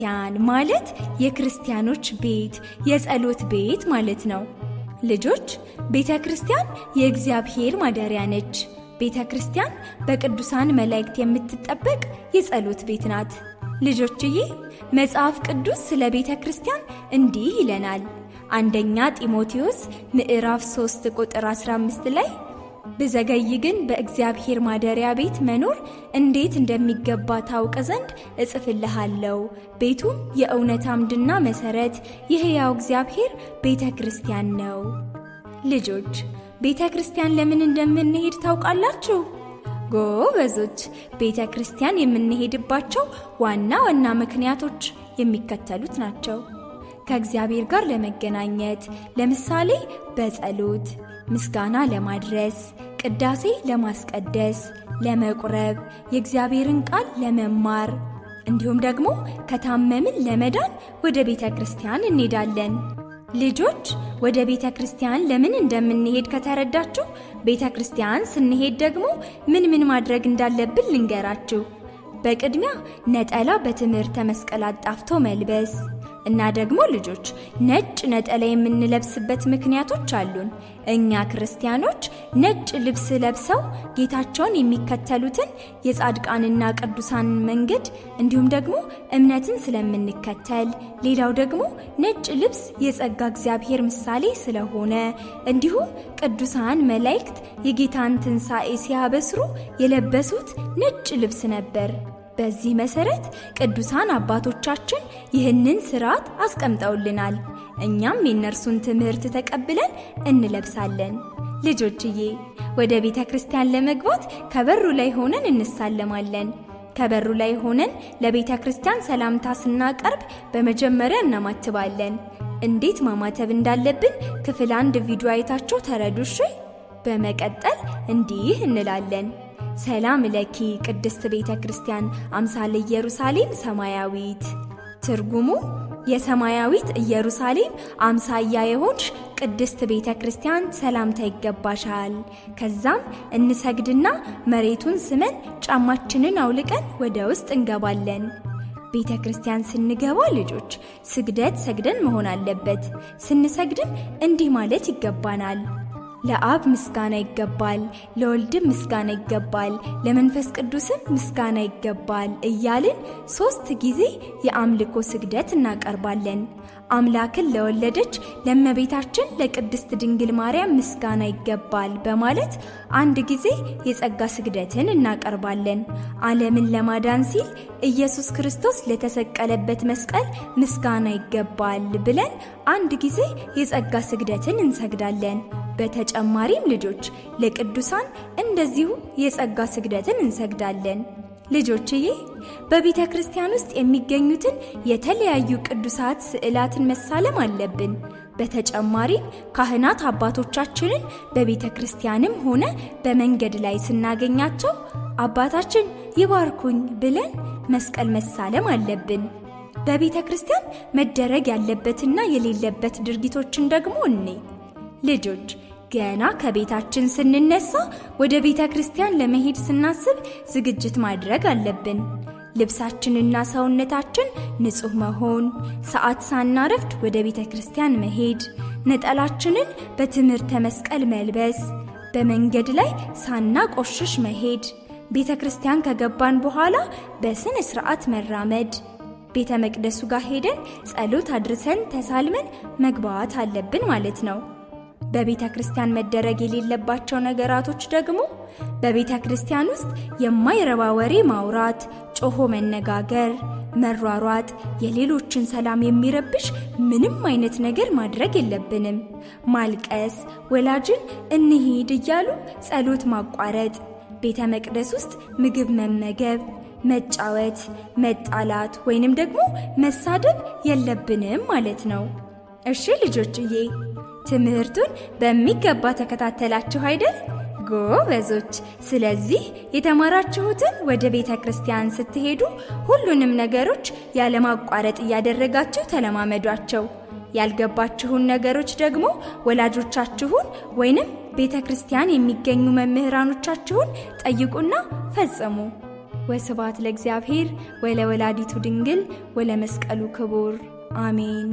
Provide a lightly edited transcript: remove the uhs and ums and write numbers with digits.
ክርስቲያን ማለት የክርስቲያኖች ቤት፣ የጸሎት ቤት ማለት ነው። ልጆች፣ ቤተ ክርስቲያን የእግዚአብሔር ማደሪያ ነች። ቤተ ክርስቲያን በቅዱሳን መላእክት የምትጠበቅ የጸሎት ቤት ናት። ልጆችዬ፣ መጽሐፍ ቅዱስ ስለ ቤተ ክርስቲያን እንዲህ ይለናል። አንደኛ ጢሞቴዎስ ምዕራፍ 3 ቁጥር 15 ላይ፣ ብዘገይ ግን በእግዚአብሔር ማደሪያ ቤት መኖር እንዴት እንደሚገባ ታውቅ ዘንድ እጽፍልሃለሁ። ቤቱም የእውነት አምድና መሠረት የሕያው እግዚአብሔር ቤተ ክርስቲያን ነው። ልጆች፣ ቤተ ክርስቲያን ለምን እንደምንሄድ ታውቃላችሁ? ጎበዞች! ቤተ ክርስቲያን የምንሄድባቸው ዋና ዋና ምክንያቶች የሚከተሉት ናቸው። ከእግዚአብሔር ጋር ለመገናኘት፣ ለምሳሌ በጸሎት፣ ምስጋና ለማድረስ፣ ቅዳሴ ለማስቀደስ፣ ለመቁረብ፣ የእግዚአብሔርን ቃል ለመማር፣ እንዲሁም ደግሞ ከታመምን ለመዳን ወደ ቤተ ክርስቲያን እንሄዳለን። ልጆች፣ ወደ ቤተ ክርስቲያን ለምን እንደምንሄድ ከተረዳችሁ፣ ቤተ ክርስቲያን ስንሄድ ደግሞ ምን ምን ማድረግ እንዳለብን ልንገራችሁ። በቅድሚያ ነጠላ በትምህርተ መስቀል አጣፍቶ መልበስ፣ እና ደግሞ ልጆች፣ ነጭ ነጠላ የምንለብስበት ምክንያቶች አሉን። እኛ ክርስቲያኖች ነጭ ልብስ ለብሰው ጌታቸውን የሚከተሉትን የጻድቃንና ቅዱሳን መንገድ እንዲሁም ደግሞ እምነትን ስለምንከተል፣ ሌላው ደግሞ ነጭ ልብስ የጸጋ እግዚአብሔር ምሳሌ ስለሆነ፣ እንዲሁም ቅዱሳን መላእክት የጌታን ትንሣኤ ሲያበስሩ የለበሱት ነጭ ልብስ ነበር። በዚህ መሰረት ቅዱሳን አባቶቻችን ይህንን ስርዓት አስቀምጠውልናል። እኛም የእነርሱን ትምህርት ተቀብለን እንለብሳለን። ልጆችዬ፣ ወደ ቤተ ክርስቲያን ለመግባት ከበሩ ላይ ሆነን እንሳለማለን። ከበሩ ላይ ሆነን ለቤተ ክርስቲያን ሰላምታ ስናቀርብ በመጀመሪያ እናማትባለን። እንዴት ማማተብ እንዳለብን ክፍል 1 ቪዲዮ አይታችሁ ተረዱ እሺ። በመቀጠል እንዲህ እንላለን። ሰላም ለኪ ቅድስት ቤተ ክርስቲያን አምሳለ ኢየሩሳሌም ሰማያዊት። ትርጉሙ የሰማያዊት ኢየሩሳሌም አምሳያ የሆንሽ ቅድስት ቤተ ክርስቲያን ሰላምታ ይገባሻል። ከዛም እንሰግድና መሬቱን ስመን ጫማችንን አውልቀን ወደ ውስጥ እንገባለን። ቤተ ክርስቲያን ስንገባ ልጆች፣ ስግደት ሰግደን መሆን አለበት። ስንሰግድም እንዲህ ማለት ይገባናል። ለአብ ምስጋና ይገባል፣ ለወልድም ምስጋና ይገባል፣ ለመንፈስ ቅዱስም ምስጋና ይገባል እያልን 3 ጊዜ የአምልኮ ስግደት እናቀርባለን። አምላክን ለወለደች ለእመቤታችን ለቅድስት ድንግል ማርያም ምስጋና ይገባል በማለት አንድ ጊዜ የጸጋ ስግደትን እናቀርባለን። ዓለምን ለማዳን ሲል ኢየሱስ ክርስቶስ ለተሰቀለበት መስቀል ምስጋና ይገባል ብለን አንድ ጊዜ የጸጋ ስግደትን እንሰግዳለን። በተጨማሪም ልጆች፣ ለቅዱሳን እንደዚሁ የጸጋ ስግደትን እንሰግዳለን። ልጆችዬ፣ በቤተ ክርስቲያን ውስጥ የሚገኙትን የተለያዩ ቅዱሳት ስዕላትን መሳለም አለብን። በተጨማሪም ካህናት አባቶቻችንን በቤተ ክርስቲያንም ሆነ በመንገድ ላይ ስናገኛቸው አባታችን ይባርኩኝ ብለን መስቀል መሳለም አለብን። በቤተ ክርስቲያን መደረግ ያለበትና የሌለበት ድርጊቶችን ደግሞ እኔ ልጆች፣ ገና ከቤታችን ስንነሳ ወደ ቤተ ክርስቲያን ለመሄድ ስናስብ ዝግጅት ማድረግ አለብን። ልብሳችንና ሰውነታችን ንጹህ መሆን፣ ሰዓት ሳናረፍድ ወደ ቤተ ክርስቲያን መሄድ፣ ነጠላችንን በትምህርተ መስቀል መልበስ፣ በመንገድ ላይ ሳናቆሽሽ መሄድ፣ ቤተ ክርስቲያን ከገባን በኋላ በስነ ስርዓት መራመድ፣ ቤተ መቅደሱ ጋር ሄደን ጸሎት አድርሰን ተሳልመን መግባት አለብን ማለት ነው። በቤተ ክርስቲያን መደረግ የሌለባቸው ነገራቶች ደግሞ በቤተ ክርስቲያን ውስጥ የማይረባ ወሬ ማውራት፣ ጮሆ መነጋገር፣ መሯሯጥ፣ የሌሎችን ሰላም የሚረብሽ ምንም አይነት ነገር ማድረግ የለብንም። ማልቀስ፣ ወላጅን እንሂድ እያሉ ጸሎት ማቋረጥ፣ ቤተ መቅደስ ውስጥ ምግብ መመገብ፣ መጫወት፣ መጣላት ወይንም ደግሞ መሳደብ የለብንም ማለት ነው። እሺ ልጆችዬ፣ ትምህርቱን በሚገባ ተከታተላችሁ አይደል? ጎበዞች! ስለዚህ የተማራችሁትን ወደ ቤተ ክርስቲያን ስትሄዱ ሁሉንም ነገሮች ያለማቋረጥ እያደረጋችሁ ተለማመዷቸው። ያልገባችሁን ነገሮች ደግሞ ወላጆቻችሁን ወይንም ቤተ ክርስቲያን የሚገኙ መምህራኖቻችሁን ጠይቁና ፈጽሙ። ወስብሐት ለእግዚአብሔር ወለወላዲቱ ድንግል ወለመስቀሉ ክቡር አሜን።